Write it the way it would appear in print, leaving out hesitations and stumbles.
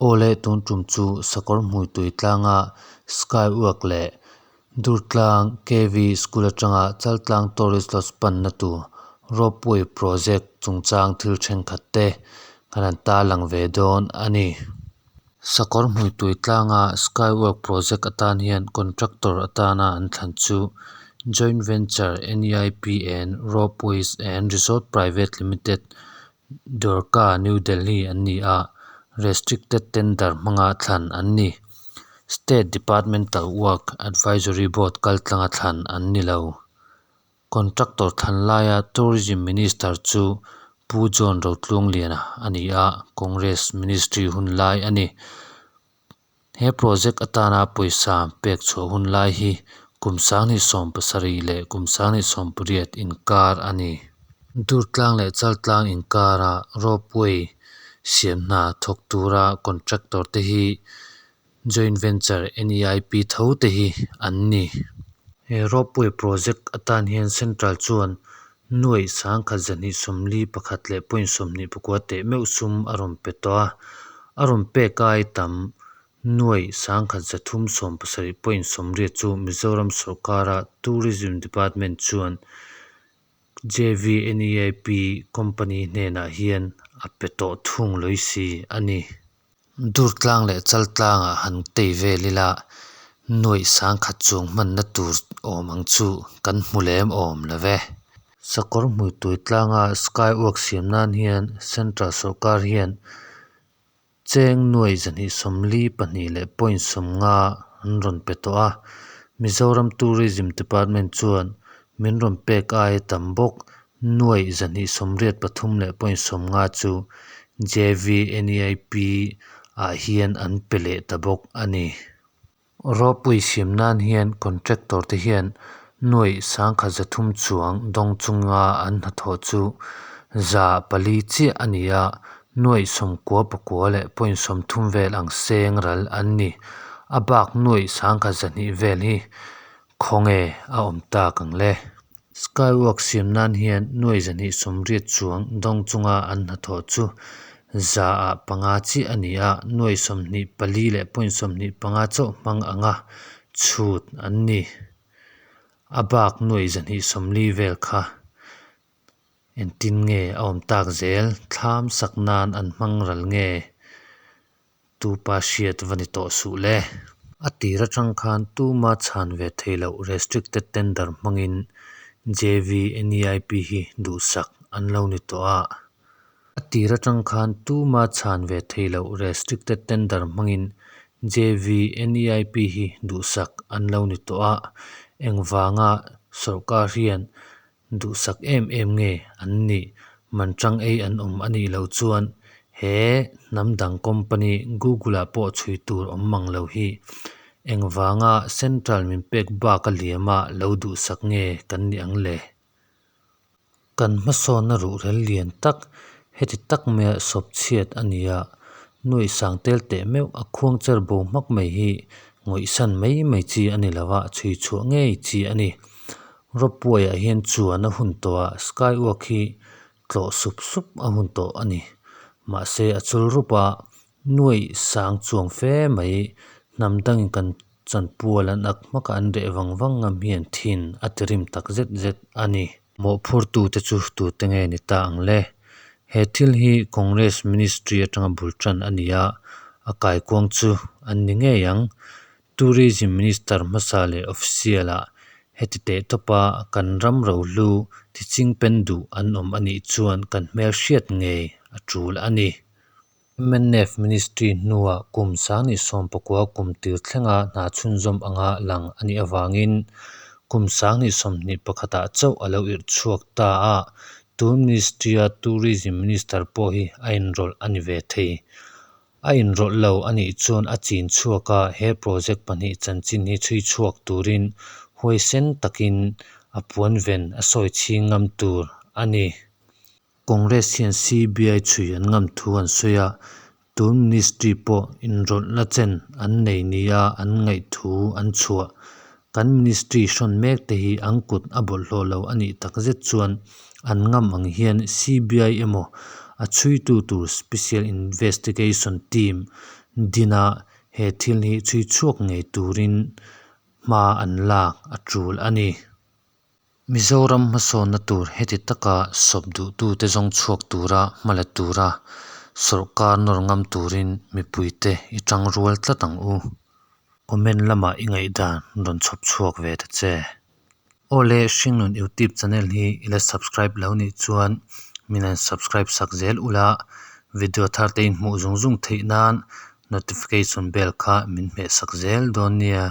Awle tun tum chu Sakawrhmuitui tlanga Skywalk leh Durtlang KV School atanga Chaltlang Tourist Lodge panna tur Ropeway project chungchang thil thenkhat te kan han tarlang ve dawn a ni. Sakawrhmuitui tlanga Skywalk project atan hian contractor atana an thlan chu Joint Venture NEIP and Ropeways and Resort Private Limited Dwarka New Delhi an ni a, restricted tender hmanga thlan an ni. State Departmental Work Advisory Board kaltlanga thlan an ni lo. Contractor thlan laia Tourism Minister chu Pu John Rotlungliana a ni a, Congress Ministry hun lai a ni. He project atana pawisa pek chhuah hun lai hi kum 2017 leh kum 2018 inkar a ni. Durtlang leh Chaltlang inkara ropeway siam hna thawk tura contractor te hi joint venture NEIP tho te hi an ni. He ropeway project atan hian central chuan nuaih 1241 leh point 29 teh meuh sum a rawn pe tawh a, a rawn pek ai tam nuaih 1317 point 80 chu Mizoram sawrkara Tourism Department chuan JVNEIP company hnenah hian a pe tawh thung lawi si a ni. Durtlang leh Chaltlangah han tei vel ila nuaih 1000 chuang hmanna tur awm ang chu kan hmu lem awm lo ve. Sakawrhmuitui tlanga Skywalk siam nan hian Central sawrkar hian cheng nuaih 242 leh point 50 an rawn pe tawh a, Mizoram Tourism Department chuan min rawn pek aia tam bawk nuaih 283 leh point 50 chu JVNEIP ah hian an pe leh ta bawk a ni. Ropeway siam nan hian contractor te hian nuaih 1300 chuang dawng chunga an hnathawh chu 4% chiah a ni a, nuaih 99 leh point 30 vel ang seng ral an ni. A bak nuaih 1200 vel hi khawnge a awm tak ang le? Skywalk siam nan hian nuaih 280 chuang dawng chunga an hnathawh chu 5% chiah a ni a, nuaih 24 leh point 25 chauh hmang anga chhut an ni. A bak nuaih 240 vel kha engtin nge a awm tak zel? Thlam sak nan an hmang ral nge? Tupa hriat va ni tawh suh le. A tir atang khan tuma chhan ve thei loh restricted tender hmangin JVNEIP hi duhsak an lo ni tawh a. A tir atang khan tuma chhan ve thei loh restricted tender hmangin JVNEIP hi duhsak an lo ni tawh a. Engvanga sawrkar hian duhsak em em nge an nih? Manṭang ei an awm a nih loh chuan he hnam dang company Google ah pawh chhui tur awm mang lo hi engvanga central min pek bak a liama lo duhsak nge kan nih ang le? Kan hmasawnna ruhrel lian tak heti tak maia sawp chhiat a ni a, nuaih sang tel teh meuh a khuang cher bo hmak mai hi ngawihsan mai mai chi a ni lo a, chhui chhuah ngei chi a ni. Ropeway-ah hian chuan a hun tawh a, Skywalk hi tlawh sup sup a hun tawh a ni. Mahse a chul rup a, nuaih sang chuang fe mai hnam dangin kan chanpual an ak hmak a, an reh vang vang ngam hian thin a ti rim tak zet zet a ni. Mawhphurtute chu tute nge ni ta ang le? He thil hi Congress Ministry atanga bul tan a ni a, a kaikuang chu an ni ngei ang. Tourism Minister hmasa leh official ah heti teh tawpa kan ram rohlu tiching pen duh an awm a nih chuan kan hmelhriat ngei a tul a ni. Mnf Ministry hnuah kum 2019 kum tir thlenga hna chhunzawm anga lang a nih avangin kum 2021 ah chauh a lo irh chhuak ta a, tun Ministry-a Tourism Minister pawh hi a inrawlh a ni ve thei. A inrawlh lo a nih chuan a chin chhuak a, he project pahnih chanchin hi chhui chhuak turin huaisen takin a puan ven a sawi chhing ngam tur a ni. Congress hian CBI chhui an ngam thu an sawi a, tun ministry pawh inrawlhna chen an nei nia an ngaih thu an chhuah. Kan ministry hrawn mek te hi an kut a bawlhhlawh lo a nih takzet chuan an ngam ang hian CBI emaw a chhuitu tur Special Investigation Team din a, he thil hi chhui chhuak ngei turin hma an lak a tul a ni. Mizoram hmasawnna tur heti taka sawp duhtute zawng chhuak tura hma la tura sawrkar nawr ngam turin mipuite i tangrual tlat ang u. Comment lamah i ngaihdan rawn chhawp chhuak ve ta che. Awle Hringnun YouTube channel hi i la subscribe lo nih chuan min han subscribe sak zel ula, video thar te in hmuh zung zung theih nan notification bell kha min hmeh sak zel dawn nia.